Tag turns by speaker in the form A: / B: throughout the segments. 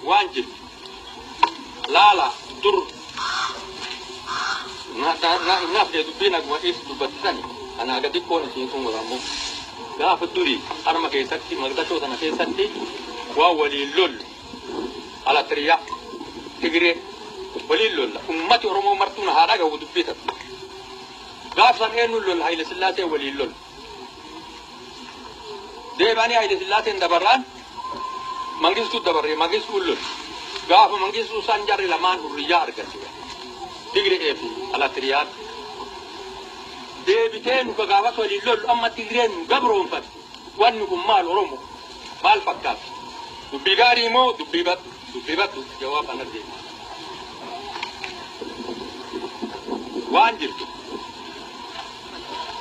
A: Waan jirtu laala dur na hafne dubbiin aguma dhiirsi dubbattisani anaa gadi xiqqoon isin xumura ammoo gaafa durii harma keessatti magdachoo sana keessatti waan waliin lollu alatiriyaa Tigree waliin lolla. Ummati Oromoo martuu na haa dhagahu dubbii tana. Gaaf san eenyuun lolla? Haile Sillaasee waliin lolla. Deebi'anii Haile Sillaaseen dabarraan Mangistuu dabarree Mangistuun lolla. Gaafa Mangistuu san jarri lamaan hurriyyaa argatte. Tigree fi Alatiriyaan. Deebitee nu ka gaafas waliin lollu amma Tigreen nu gabroonfatte. Wanni kun maal Oromoo? Maal fakkaata? Dubbii gaarii moo dubbii baddu? Dubbii baddu jawaab ana deema. Waan jirtu.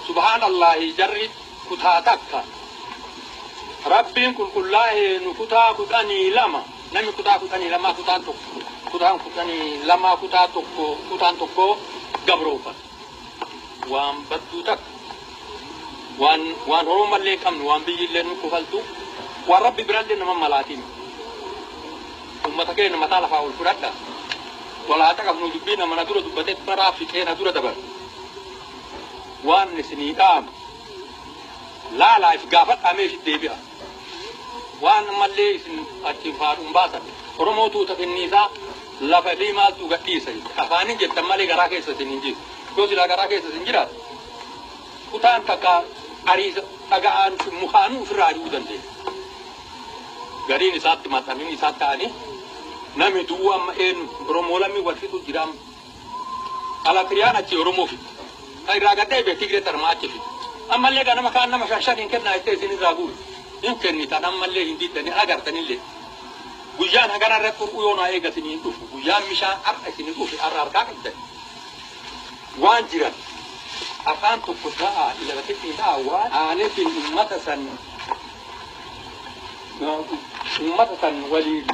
A: Subhaanallahi, jarri kutaa takka. Rabbiin qulqullaa'ee nu kutaa 12, namni kutaa 12, kutaan tokko, kutaan 12, kutaa tokko, kutaan tokko gabroofata. Waan badduu takka. Waan Oromoo mallee hin qabnu, waan biyyi illee nu kufaltu, waan Rabbi birallee nama malaatiin. Uummata keenya mataa lafaa ol fudhadha. Walaa caqafnu, dubbii nama na dura dubbatee maraa fixee na dura dabar. Waan isinii dhaamu laalaa if gaafadhaa, mee isin deebi'a. Waan ammallee isin achi faadhuun baasan Oromoo tuuta kenniisaa lafa fi maaltu gadhiisa afaanin jettan malee garaa keessa isin hin jiru. Yoo silaa garaa keessa isin jiraatu, kutaan takka ariisa dhaga'aan mukaanuu ofirraa ari'uu dandeenya. Gariin isaatti maxxananii isaatti ta'anii nami du'uu amma eenyu Oromoo lammii wal fixu jira amma. Alatiriyaan achi Oromoo fixu. Kan irraa gad deebi'e Tigree tarmaa achi fixu. Ammallee ganama kaan nama shan shan hin kennaa jettee isin irraa guuru. Hin kennitan, ammallee hin diddanii agartanillee. Guyyaan hagana irratti qur'uu yoo naa eega isinii hin dhufu. Guyyaan mishaan har'a isinii dhufe, har'a harkaa qabdan. Waan jiran afaan tokko ta'a, ila bakkeetti ta'a, waan aanetiin ummata san waliin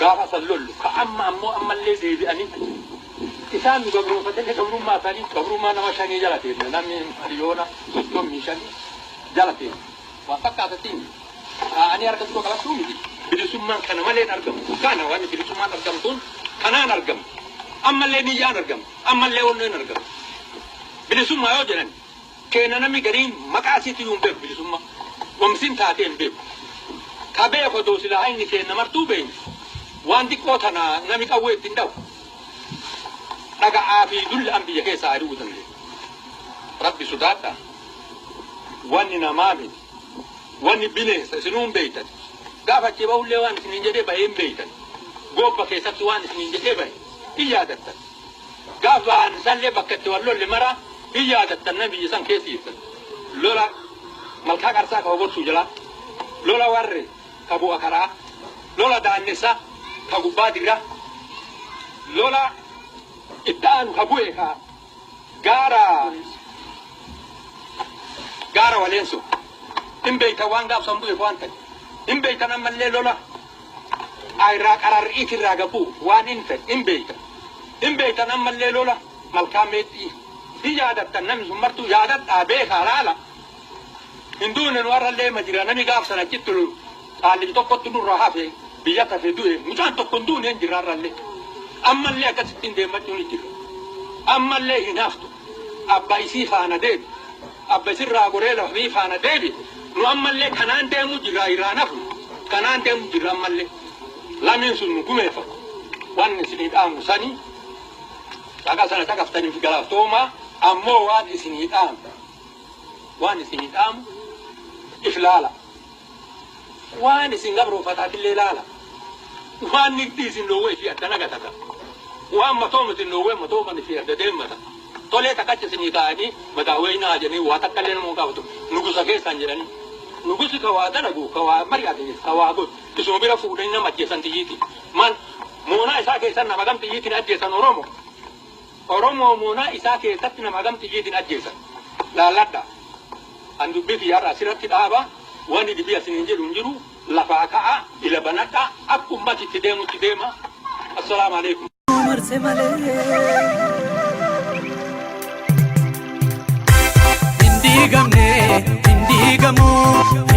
A: gaafa san lollu ka amma ammoo ammallee deebi'anii isaan nu gabroonfatanii, gabrummaa isaanii, gabrummaa nama shanii jala teenya, namni miliyoona 35 jala teenya waan fakkaatatiin ani harka dura qabachuu miti. Bilisummaan kana malee hin argamu. Kana waan bilisummaan argamtuun kanaan argamu. Ammallee niyyaan argamu, ammallee onneen argamu. Bilisummaa yoo jedhan keenya namni gariin maqaa isiitti iyyuu hin beeku. Bilisummaa wamsin taatee hin beeku. Ka beeku otoo silaa inni keenya martuu beeknu, waan xiqqoo tana nami qawwee ittiin dhawu dhaga'aa fi dullaan biyya keessaa ari'uu dandeenya. Rabbi sodaadha. Wanni namaa miti. Wanni bineensa isinuu hin beektan. Gaafa achi bahullee waan isiniin jedhee bahee hin beektan. Goobba keessatti waan isiniin jedhee bahe hin yaadattan. Gaafa bahan isallee bakka itti wal lolle mara hin yaadattan, nama biyya san keessa jirtan. Lola Malkaa Qarsaa ka Hogorsuu jalaa, lola Warre ka bu'a karaa, lola Daannessa ka gubbaa dirra, lola itti aanu ka bu'e ka gaara Waleenso hin beektan. Waan gaafsan bu'e waan ta'e hin beektan. Ammallee lola irraa qarar'iit irraa gabuu waan hin ta'e hin beektan, hin beektan. Ammallee lola Malkaa Meexxii hin yaadattan. Namni sun martuu yaadadhaa, beekaa, laala. Hin duune, nu har'allee ma jira. Namni gaafsan achitti qaallichi tokkotti nurraa hafe, biyya tafe, du'e, mucaan tokko hin duune, hin jira har'allee. Ammallee akkasittiin deemmachuun hin jiru. Ammallee hin haftu. Abba isii faana deebi, abba isirraa goree lafa fi faana deebi. Nu ammallee kanaan deemu jira, irraa nafnu kanaan deemu jira. Ammallee lamiin sun nu gumeeffa. Wanni isinii dhaamu sanii dhaqa sana caqaftaniif galatooma. Ammoo waan isinii dhaamu if laala. Waan isin gabroonfataatillee laala. Waan nigdi isin dhoowwee fi adda nagatata, waan matooma isin dhoowwee matooman fi adda deemmata. Tolee, takkacha isinii ta'anii madaawweenaa jedhanii waa takka illee nama gaafatu nugusa keessaan jedhanii, nugusi ka waa dalagu, ka waa mari'ate, ka waa godhu isuma bira fuudhanii nama ajjeesan xiyyiiti. Maal moonaa isaa keessan nama gam xiyyiitiin ajjeesan? Oromo, Oromoo moonaa isaa keessatti nama gam xiyyiitiin ajjeesan laalladha. An dubbii kiyyaarraa asirratti dhaaba. Wanni dibii asiniin jedhu hin jiru. Lafaa ka'a, ila banadha, akka ummati itti deemutti deema. Assalaamu alaikum.
B: Marse malee. Hin diigamne, hin diigamu.